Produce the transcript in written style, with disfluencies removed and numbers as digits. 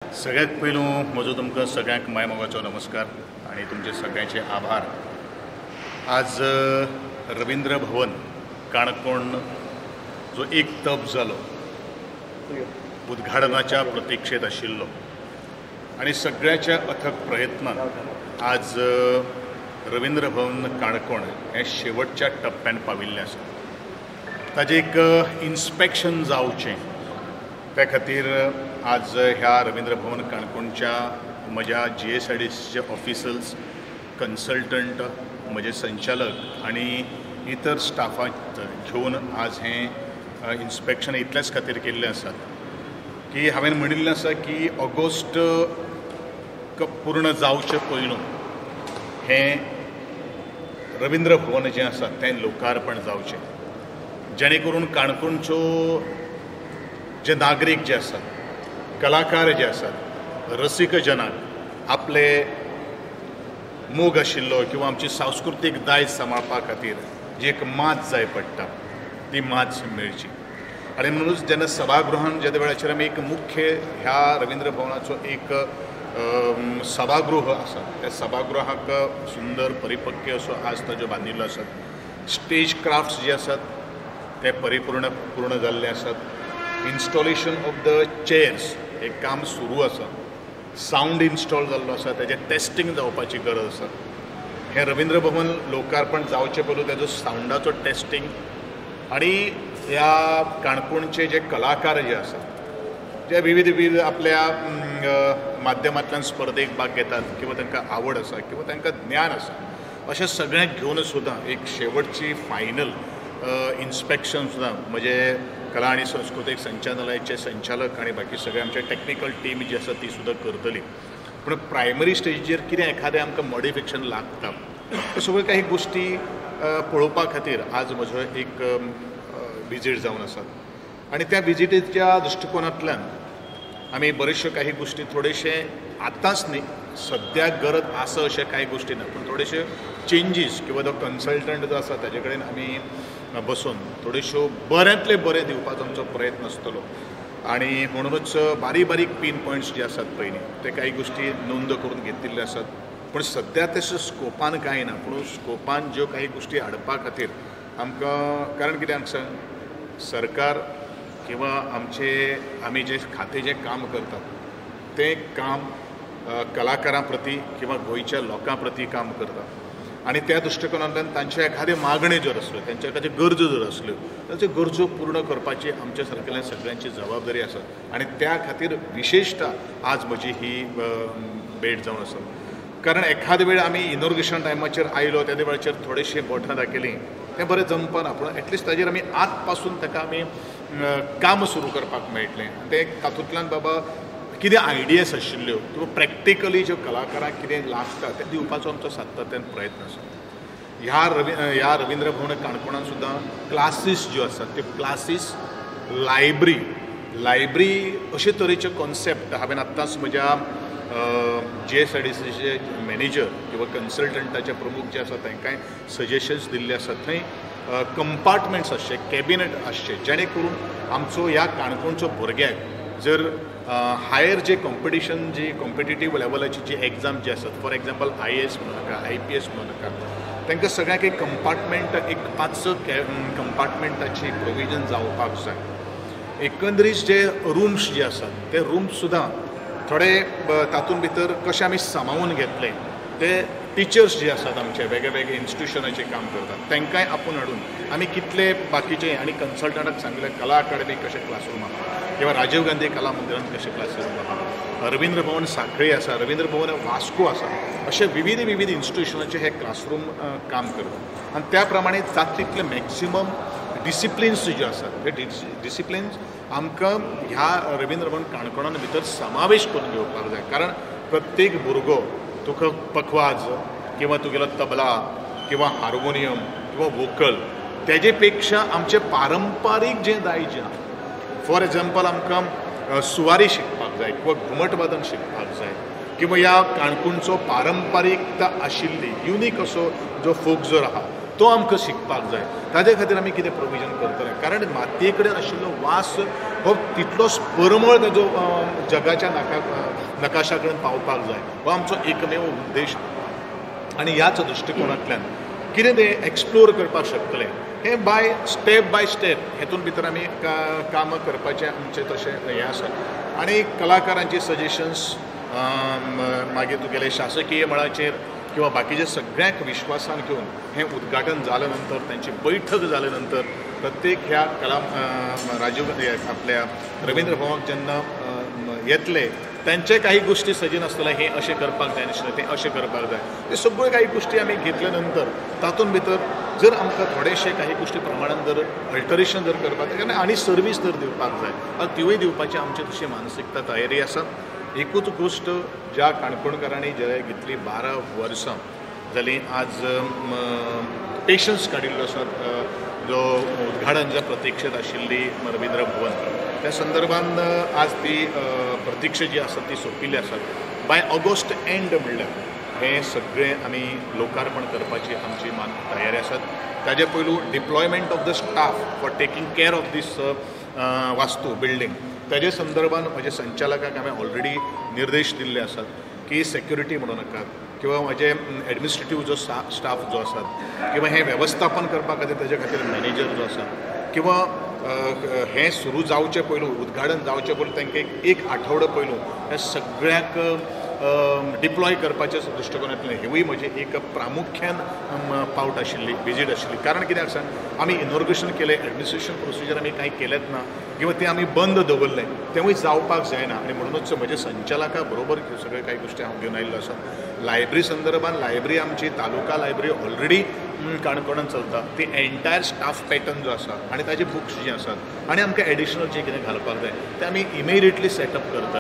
सगळ्यात पयलू म्हजो तुमकां सगळ्यांक मायमोगाचो नमस्कार आनी तुमचे सगळ्यांचे आभार. आज रवींद्र भवन काणकोण जो एक तप जालो उद्घाटनाच्या प्रतिक्षेत आशिल्लो आनी सगळ्याच्या अथक प्रयत्नान आज रवींद्र भवन काणकोण हें शेवटच्या टप्प्यान पाविल्लें आसा. ताजें एक इन्स्पेक्शन जावचें त्या खातीर आज ह्या रवींद्र भवन काणकोणच्या म्हज्या GSIDCचे ऑफिसर्स, कन्सल्टंट, म्हजे संचालक आनी इतर स्टाफाक घेवन आज हें इन्स्पेक्शन इतल्याच खातीर केल्लें आसा की हांवें म्हणिल्लें आसा की ऑगस्ट पूर्ण जावचे पयलू हें रवींद्र भवन जें आसा तें लोकार्पण जावचें, जेणे करून काणकोणच्यो जे नागरीक जे आसात, कलाकार जे आसात, रसीक जनाक आपले मोग आशिल्लो किंवा आमची सांस्कृतीक दायज सांबाळपा खातीर जी एक माच जाय पडटा ती माच मेळची. आनी म्हणूनच जेन्ना सभागृहान ज्या वेळाचेर आमी एक मुख्य ह्या रवींद्र भवनाचो एक सभागृह आसा, त्या सभागृहाक सुंदर परिपक्व असो आज ताजो बांदिल्लो आसा. स्टेज क्राफ्ट्स जे आसात ते परिपूर्ण पूर्ण जाल्ले आसात. इन्स्टॉलेशन ऑफ the chairs हें काम सुरू आसा. सावंड इन्स्टॉल जाल्लो आसा, ताजें टेस्टींग जावपाची गरज आसा. हें रवींद्र भवन लोकार्पण जावचें पयलू ताजो सावंडाचो टेस्टींग आनी ह्या काणकोणचे जे कलाकार जे आसात जे विविध विविध आपल्या माध्यमांतल्यान स्पर्धेक भाग घेतात किंवा तांकां आवड आसा किंवा तांकां ज्ञान आसा, अशें सगळ्यांक घेवन सुद्दां एक शेवटची फायनल इन्स्पेक्शन सुद्दां म्हजे कला आनी संस्कृतीक संचालनालयाचे संचालक आनी बाकी सगळे आमचे टॅक्निकल टीम जी आसा ती सुद्दां करतली. पूण प्रायमरी स्टेजीचेर कितें एखादें आमकां मॉडिफिकेशन लागता त्यो सगळ्यो काही गोश्टी पळोवपा खातीर आज म्हजो एक विजीट जावन आसा. आनी त्या विजिटीच्या दृश्टिकोनांतल्यान आमी बऱ्योचश्यो काही गोश्टी थोडेशे आतांच न्ही, सद्याक गरज आसा अशें कांय गोश्टी ना, पूण थोडेशे चेंजीस किंवा जो कन्सल्टंट जो आसा ताजे कडेन आमी बसून थोड्योश्यो बऱ्यांतले बरें दिवपाचो आमचो प्रयत्न आसतलो. आनी म्हणूनच बारीक बारीक पीन पॉयंट्स जे आसात पळय न्ही ते काही गोश्टी नोंद करून घेतिल्ल्यो आसात. पूण सद्या तशें स्कोपान कांय ना, पूण स्कोपान ज्यो काही गोश्टी हाडपा खातीर आमकां, कारण कितें सांग, सरकार किंवा आमचे आमी जे खातें जें काम करतात तें काम कलाकारां प्रती किंवा गोंयच्या लोकां प्रती काम करता आनी त्या दृश्टिकोनांतल्यान तांच्यो एखाद्यो मागण्यो जर आसल्यो, तांच्यो एखाद्यो गरजो जर आसल्यो, तांच्यो गरजो पूर्ण करपाची आमच्या सारकेल्या सगळ्यांची जबाबदारी आसा. आनी त्या खातीर विशेशता आज म्हजी ही भेट जावन आसा. कारण एखादे वेळ आमी इनॉग्रेशन टायमाचेर आयलो त्या वेळाचेर थोडेशें बोटां दाखयलीं तें बरें जमपाना, पूण एटलिस्ट ताजेर आमी आज पासून ताका आमी काम सुरू करपाक मेळटलें. तें तातूंतल्यान बाबा कितें आयडियास आशिल्ल्यो किंवा प्रॅक्टिकली ज्यो कलाकारांक कितें लागता तें दिवपाचो आमचो सातत्यान प्रयत्न आसा. ह्या रवींद्र भवन काणकोणान सुद्दां क्लासीस ज्यो आसात त्यो क्लासीस, लायब्ररी अशे तरेचे कॉन्सेप्ट हांवें आत्तांच म्हज्या GSIDCचे मॅनेजर किंवा कन्सल्टंटाचे प्रमुख जे आसा तांकांय सजेशन्स दिल्ले आसात. थंय कंपार्टमेंट्स आसचे, कॅबिनेट आसचे, जेणे करून आमचो ह्या काणकोणचो भुरग्याक जर हायर जे कॉम्पिटिशन जी कॉम्पिटिटीव लेवलाची जी एग्जाम जी आसात, फॉर एग्जाम्पल IAS म्हणू नाका, IPS म्हणू नाका, तांकां सगळ्यांक एक कंपार्टमेंट, एक 5 कंपार्टमेंटाची प्रोविजन जावपाक जाय. एकंदरीत जे रुम्स जे आसात ते रुम्स सुद्दां थोडे तातूंत भितर कशें आमी सामावून घेतले ते टिचर्स जे आसात आमचे वेगळे वेगळे इन्स्टिट्युशनाचेर काम करतात तांकांय आपोवन हाडून आमी कितले बाकीचे आनी कन्सल्टंटाक सांगलें कला अकादमी कशें क्लासरूम आहा किंवा राजीव गांधी कला मंदिरांत कशें क्लासरूम आहा, रवींद्र भवन सांखळी आसा, रवींद्र भवन वास्को आसा, अशे विविध विविध इन्स्टिट्युशनाचे हे क्लासरूम काम करता. आनी त्या प्रमाणे जाता तितले मॅक्सिमम डिसिप्लिन्स ज्यो आसात ते डिसिप्लिन्स आमकां ह्या रवींद्र भवन काणकोणान भितर समावेश करून घेवपाक जाय. कारण प्रत्येक भुरगो तुका पखवाज किंवा तुगेलो तबला किंवा हार्मोनियम किंवा वोकल तेजे पेक्षा आमचें पारंपारीक जें दायज आहा, फॉर एग्जाम्पल आमकां सुवारी शिकपाक जाय किंवा घुमटवादन शिकपाक जाय किंवा ह्या काणकोणचो पारंपारीकता आशिल्ली युनीक असो जो फोक जर आहा तो आमकां शिकपाक जाय. ताजे खातीर आमी कितें प्रोविजन करतले, कारण मातये कडेन आशिल्लो वास हो तितलोच परमळ ताजो जगाच्या नकाशा कडेन पावपाक जाय, हो आमचो एकमेव उद्देश. आनी ह्याच दृश्टिकोणांतल्यान कितें तें एक्सप्लोर करपाक शकतलें हें बाय स्टेप हेतून भितर आमी कामां करपाचें आमचें तशें हें आसा. आनी कलाकारांची सजेशन्स मागीर तुगेले शासकीय मळाचेर किंवा बाकीचे सगळ्यांक विश्वासान घेवन हें उद्घाटन जाल्या नंतर तांची बैठक जाल्या नंतर प्रत्येक ह्या कला राजीव आपल्या रवींद्र भवनाक जेन्ना येतले तांचे काही गोष्टी सजन आसतले, हें अशें करपाक जाय नाशिल्लें, तें अशें करपाक जाय, ते सगळ्यो काही गोष्टी आमी घेतल्या नंतर तातूंत भितर जर आमकां थोडेशे काही गोष्टी प्रमाणान जर अल्टरेशन जर करपाक जाय आनी सर्वीस जर दिवपाक जाय तिवूय दिवपाची आमची तशी मानसिकता तयारी आसा. एकूच गोश्ट ज्या काणकोणकारांनी जे घेतली 12 वर्सां जालीं आज पेशन्स काडिल्लो आसा जो उद्घाटन प्रतीक्षेत आशिल्ली रवींद्र भवन त्या संदर्भान आज ती प्रतीक्षा जी आसा ती सोंपिल्ली आसा. बाय ऑगस्ट एंड म्हणल्यार हें सगळें आमी लोकार्पण करपाची आमची मान तयारी आसा. ताजे पयलू deployment of the staff for taking care of this vastu building ताजे संदर्भान म्हजे संचालकाक हांवें ऑलरेडी निर्देश दिल्ले आसात की सेक्युरिटी म्हणूं नाकात किंवा म्हजे एडमिनिस्ट्रेटीव जो स्टाफ जो आसात किंवा हें वेवस्थापन करपा खातीर ताजे खातीर मॅनेजर जो आसा किंवा हें सुरू जावचें पयलू उद्घाटन जावचें पयलू तांकां एक आठवडो पयलू ह्या सगळ्याक डिप्लॉय करपाच्या दृश्टिकोनांतल्यान हेवूय म्हजें एक प्रामुख्यान पावट आशिल्ली विजीट आशिल्ली. कारण कित्याक सांग आमी इनॉग्रेशन केलें, एडमिनिस्ट्रेशन प्रोसिजर आमी कांय केलेंच ना किंवा तें आमी बंद दवरलें, तेंवूय जावपाक जायना. आनी म्हणूनच म्हजे संचालका बरोबर सगळे कांय गोश्टी हांव घेवन आयिल्लो आसा. लायब्ररी संदर्भान लायब्ररी आमची तालुका लायब्ररी ऑलरेडी काणकोणान चलता, ती एंटायर स्टाफ पॅटर्न जो आसा आनी ताजे बुक्स जे आसात आनी आमकां एडिशनल जे कितें घालपाक जाय तें आमी इमिडिएटली सेटअप करता.